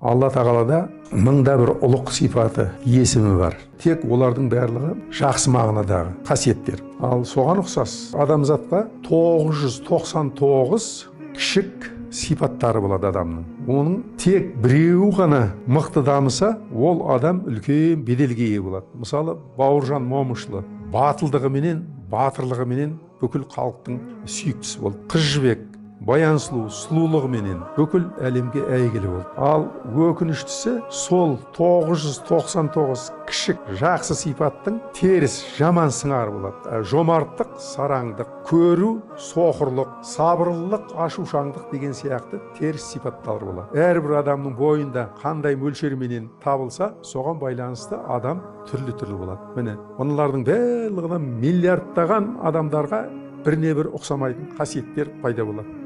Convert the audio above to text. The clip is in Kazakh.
Алла тағалада мыңда бір ұлық сипаты, есімі бар. Тек олардың барлығы жақсы мағынадағы қасиеттер. Ал соған ұқсас адамзатта 999 кішік сипаттары болады адамның. Оның тек біреуі ғана мықты дамыса, ол адам үлкен беделге ие болады. Мысалы, Бауыржан Момышұлы батылдығыменен, батырлығыменен бүкіл халықтың сүйіктісі болды. Қыз Жібек, Баян сұлу сұлулығыменен бүкіл әлемге әйгілі болды. Ал өкініштісі, сол 999 кішік жақсы сипаттың теріс жаман сыңары болады. Жомарттық, сараңдық, көру, соқырлық, сабырлылық, ашушаңдық деген сияқты теріс сипаттар болады. Әрбір адамның бойында қандай мөлшерменен табылса, соған байланысты адам түрлі-түрлі болады. Міне, мыналардың барлығынан миллиардтаған адамдарға біріне бір ұқсамайтын қасиеттер пайда болады.